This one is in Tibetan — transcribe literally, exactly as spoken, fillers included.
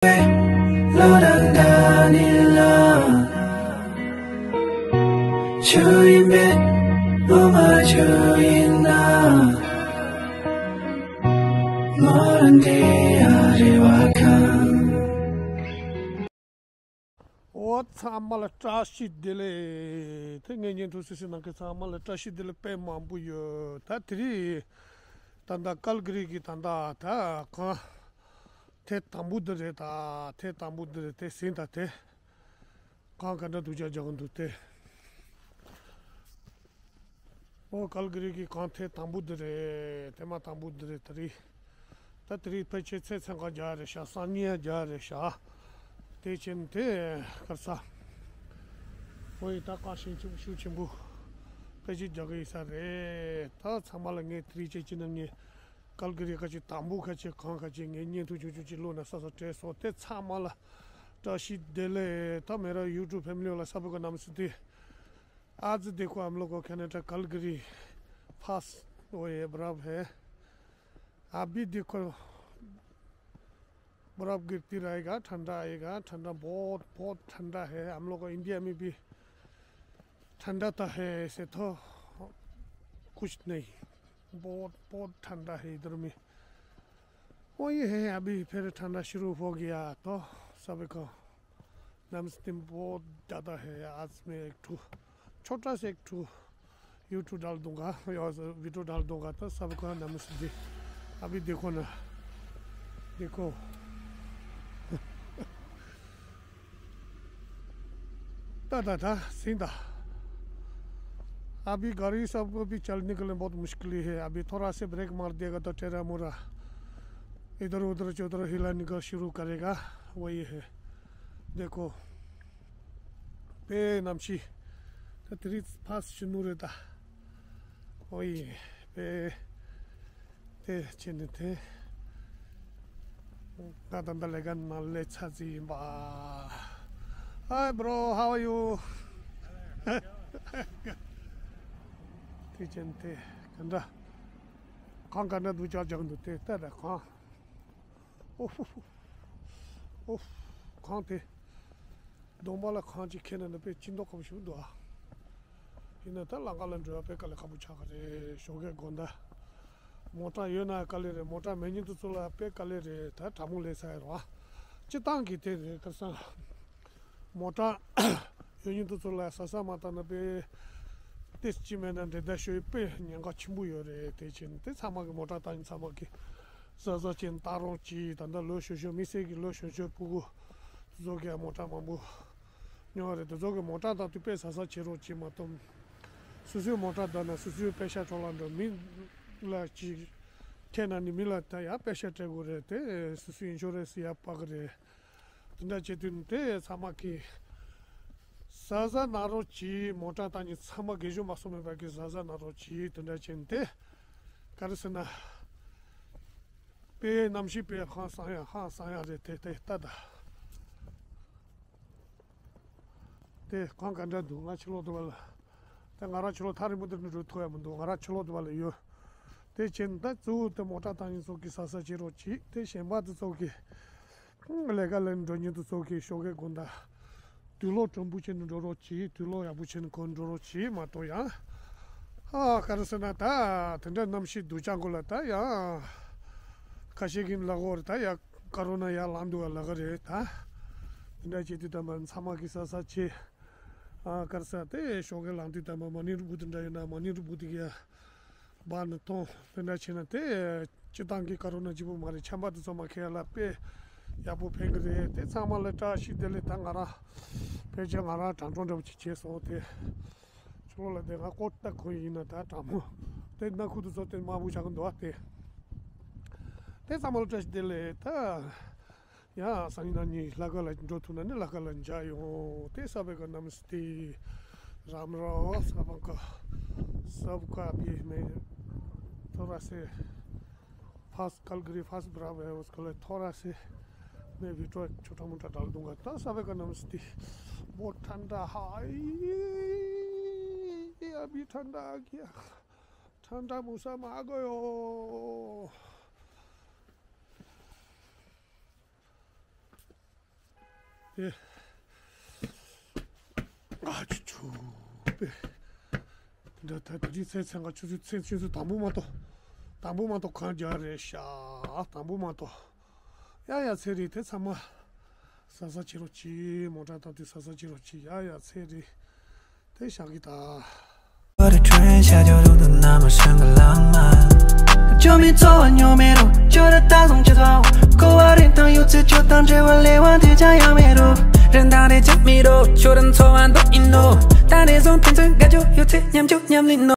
ལོ་རང་དགའ་ནི་ལ། ཆུ་ཡིན་པས་ལོ་མ་ཆུ་ཡིན་ན། ལོ་རང་དེ་ཡ་རེ་བ་ཁང་། འོ་ཚང་མ་ལ་བཀྲ་ཤིས་བདེ་ལེགས། དེ་ངའི་བརྙན་ཐུང་གཟིགས་གཟིགས་གནང་མཁན་ཚང་མ་ལ་བཀྲ་ཤིས་བདེ་ལེགས་དཔེ་མང་པོ་ཡོད། ད་དེ་རིང་ད་ལྟ་ཀལ་ག་རི་གི་ད་ལྟ་ད་གང་ཐེངས་དང་པོ་འདི་རེད། ད་ཐེངས་དང་པོ་འདི་རེད། དེ་ཟིན་ད་དེ་གང་ག་འདྲ་སྡུག་ཅག་རྒྱག་གི་འདུག་དེ། ཨོ་ཀལ་ག་རི་གི་གང་ཐེངས་དང་པོ་འདི་རེད། ཐེངས་མ་དང་པོ་འདི་རེད། དེ་རིང་ད་དེ་རིང་ཕལ་ཆེར་ཚེས་ཚན་ཁ་རྒྱག་རེད་ཤག་སང་ཉིན་རྒྱག་རེད་ཤག་དེ་ཕྱིན་དེ་གར་ས། ཨོ་ཡི་ད་གང་ཤིང་ཆེན་པོ་ཤུགས་ཆེན་པོ་ཕལ་ཆེར་རྒྱག་གི་ཡིན་ས་རེད། ད་ཚང་མ་ལ་ངས་དེ་རིང་བྱས་ཀྱི་ན་ངས་ཀལ་ག་རི་ཁ་ཅིག་དང་པོ་ཁ་ཅིག་གང་ཁ་ཅིག་ངས་བརྙན་ཐུང་ཆུང་ཆུང་ཅིག་བླུགས་ན་ས་ས་བྲལ་སོང་། དེ་ཚང་མ་ལ་བཀྲ་ཤིས་བདེ་ལེགས། ད་མེ་ར་ཡུ་ཊུབ་ཕེ་མི་ལི་ལ་ས་བུ་ག་ནམ་སི་དེ། आज देखो हम लोग को कनाडा कलगरी फास्ट वो ये बर्फ है। अभी देखो बर्फ गिरती रहेगा, ठंडा आएगा। ठंडा बहुत, बहुत ठंडा है। हम लोग को इंडिया में भी ठंडा तो है, ऐसे तो कुछ नहीं। बहुत, बहुत ठंडा है इधर में। वही है, अभी फिर ठंडा शुरू हो गया तो सबको नमस्ते। बहुत ज़्यादा है। आज मैं एक ठो छोटा सा एक ठो YouTube डाल दूंगा या वीडियो डाल दूंगा, तो सबको नमस्ते। अभी देखो ना, देखो। ད་ད་ད་སིང་ད། अभी गाड़ी सब को भी चलने के लिए बहुत मुश्किल है। अभी थोड़ा से ब्रेक मार देगा तो टेढ़ा मेढ़ा इधर उधर चौधर हिलाने का शुरू करेगा, वही है। देखो, དཔེ་གནམ་གཤིས་ད་དེ་རིང་ཕར་ཕྱི་ནུ་རེད་ད། ཨོ་ཡེ། དཔེ་དེ་ཕྱི་ནི་དེ། ང་ད་ལྟ་ལས་ཀ་ནང་ལས་ཚར་རྩིས་ཡིན་པ། Hi bro, how are you? དེ་ཕྱི་ནི་དེ་ག་འདྲ། གང་ག་འདྲ་འདུག་ཅག་ཅག་འདུག་དེ་ལྟ་ད་གང་། ཨོ་ཧུ་ཧུ། ཨོ། གང་དེ། གདོང་པ་ལ་གང་ཅིག་ཁེལ་ན་ནི་དཔེ་ཅི་མདོག་ཁ་པོ་ཞིག་འདུག་ཨ། ཡིན་ན་ད་ལམ་ཁ་ལ་འགྲོ་ཡ་དཔེ་དཀའ་ལས་ཁག་པོ་ཆགས་ཀྱི་རེད། ཞོགས་ཀས་དགོང་དག་མོ་ཊ་ཡོད་ན་དཀའ་ལས་རེད། མོ་ཊ་མེད་མཁན་དེ་ཚོ་ལ་དཔེ་དཀའ་ལས་རེད། ད་དྲང་མོ་ལས་ས་ཡ་རོ་ཨ། སྤྱི་བཏང་གི་དེ་རེད་ཁ་སང་། མོ་ཊ་ཡོད་མཁན་དེ་ཚོ་ལ་ཟ་ས་མ་བཏང་ན་དཔེ། ཏེས་ཅི་མེད་ན་འགྲན་ཟླ་ཤོད་དཔེ་ཉེན་ཁ་ཆེན་པོ་ཡོད་རེད། དེ་ཕྱིན་དེ་ཚང་མ་གི་མོ་ཊ་བཏང་མཁན་ཚང་མ་གི་ཟ་ཟ་ཅན་ལྟ་རོགས་གྱིས། ད་ལྟ་ལོ་གཞོན་གཞོན་དམིགས་བསལ་གྱི་ལོ་གཞོན་གཞོན་ཕྲུ་གུ་དེ་ཚོ་གིས་མོ་ཊ་མང་པོ་ཉོ་བ་རེད། དེ་ཚོ་གིས་མོ་ཊ་བཏང་དུས་དཔེ་ཟ་ས་བྱེད་རོགས་གྱིས་མ་གཏོགས། སོ་སོའི་མོ་ཊ་བཏང་ན་སོ་སོའི་པེ་ཤ་འཕྲོ་བརླག་འགྲོ། མི་ལ་ཅིག་ཁྱེད་ན་ནི་མི་ལ་ད་ཡང་པེ་ཤ་སྤྲད་དགོས་རེད། དེ་སོ་སོའི་ཨིན་ཤོ་རན་སི་ཡར་སྤར་གི་རེད། དེ་འདྲ་བྱེད་དུས་དེ་ཚང་མ་གིས་ཟ་ཟ་གནང་རོགས་གྱིས། མོ་ཊ་བཏང་མཁན་ཚང་མ་རྒས་གཞོན་མ་སོ་མེད་པ་གིས་ཟ་ཟ་གནང་རོགས་གྱིས། དེ་འདྲ་བྱས་ཏེ་ག་རེ་ཟེར་ན། དཔེ་གནམ་གཤིས་དཔེ་ཧང་སང་ཡ་ཧང་སང་ཡ་རེད། དེ་དེ་ལྟ་ད། དེ་གང་ག་འདྲ་འདུག་ང་ཕྱི་ལོགས་དུ་བ་ལ། དེ་ང་རང་ཕྱི་ལོགས་ཐག་རིང་པོ་དུ་འགྲོ་ཐུབ་ཡ་མི་འདུག་ང་རང་ཕྱི་ལོགས་དུ་བ་ལ་ཡོད། དེ་ཕྱིན་ད་གཙོ་བོ་དེ་མོ་ཊ་བཏང་མཁན་ཚོ་གིས་ཟ་ས་བྱེད་རོགས་གྱིས། དེ་གཞན་པ་དེ་ཚོ་གིས་ལས་ཀ་ལས་འགྲོ་མཁན་དེ་ཚོ་གིས་ཞོགས་ཀས་དགོང་དག་དུག་ལོག་དྲོན་པོ་བྱས་ནས་འགྲོ་རོགས་གྱིས། དུག་ལོག་ཡག་པོ་བྱས་ནས་གོན་འགྲོ་རོགས་གྱིས་མ་གཏོགས་ཡང་། ཨ་ག་རེ་ཟེར་ན་ད་དེ་འདྲ་གནམ་གཤིས་སྡུག་ཅག་གོ་ལ་ད་ཡང་། ཁ་ཤས་ཀྱིས་ལབ་གོ་རེད། ད་ཡ་ཀ་རོ་ན་ཡར་ལངས་འདུག་ག་ལབ་གི་རེད་ད། དེ་འདྲ་བྱེད་དུས་ད་མ་ཚང་མ་གིས་ཟ་ས་བྱེད། ཨ་ག་རེ་ཟེར་དེ་ཞོགས་ཀས་ལངས་དུས་ད་མ་མ་ཎི་རུ་བུ་དེ་འདྲ་ཡོད་ན་མ་ཎི་རུ་བུ་དེ་གི་ཡ། སྦ་ནས་གཏོང་། དེ་འདྲ་བྱས་ན་དེ་སྤྱི་བཏང་གི་ཀ་རོ་ན་ལྗིད་པོ་མ་རེད། ཆམ་པ་དེ་ཚོ་མ་ཁེལ་ལ་དཔེ་ཡག་པོ་ཕན་གི་རེད། དེ་ཚང་མ་ལ་བཀྲ་ཤིས་བདེ་ལེགས། ད་ང་རང་ཕལ་ཆེར་ང་རང་དྲང་གྲོང་འདྲ་པོ་ཅིག་བྱས་སོང་དེ། ཕྱི་ལོགས་ལ་དེ་ང་ཀོ་ཊི་ད་གོན་ཡིན་ན་ད་དྲང་མོ། དེ་སྣ་ཁུག་དེ་ཚོ་དེ་དམར་པོ་ཆགས་གི་འདུག་ཨ་དེ། དེ་ཚང་མ་ལ་བཀྲ་ཤིས་བདེ་ལེགས་ད། या संजना जी लगा ला जो तूने ने लगा ला जायो। ते सब का नमस्ते। राम राम। सबका, सबका भी मैं थोड़ा से फास्ट कलगरी फास्ट बराबर है, उसके लिए थोड़ा से मैं वीडियो छोटा मोटा डाल दूंगा। तो सब का नमस्ते। बहुत ठंडा है। अभी ठंडा आ गया। ठंडा मौसम आ गयो। ཨ་ཆུ་ཆུ་པེ། འདི་ད་དེ་རིང་ཚེས་ཚེས་འགའ་ཆུ་ཆུ་ཚེས་ཆུ་ཚོད་དང་པོ་མ་གཏོགས། དང་པོ་མ་གཏོགས་གང་རྒྱག་རེད་ཤག་དང་པོ་མ་གཏོགས། ཡ་ཡ་ཚེ་རིང་དེ་ཚང་མ། ས་ས་ཕྱི་རོ་ཕྱི་མོ་ཊ་བཏང་དུས་ས་ས་ཕྱི་རོ་ཕྱི་ཡ་ཡ་ཚེ་རིང་། དེ་བཞག་གི་ད། What a train ཤར་ཕྱོགས་རུ་དུ་ན་མ་ཤང་གི་ལང་མ། ཅོ་མི་ཚོ་བ་ཉོ་མེ་རོ་ཅོ་ར་ད་སོང་ཅི་ཚོ། ཀོ་བ་རིན་ཐང་ཡོད་ཚེ་ཅོ་དང་འབྲེལ་བ་ལས་དབང་དེ་ཅང་ཡང་མེ་རོ། རིན་ཐང་རེ་ཅང་མེ་རོ་ཅོ་ར་ཚོ་བ་འདོག་ཡིན་ནོ། ད་རེ་ཟོང་ཕན་ཚུན་དགའ་ཅོ་ཡོད་ཚེ་མཉམ་ཅོ་མཉམ་ལིན་ནོ།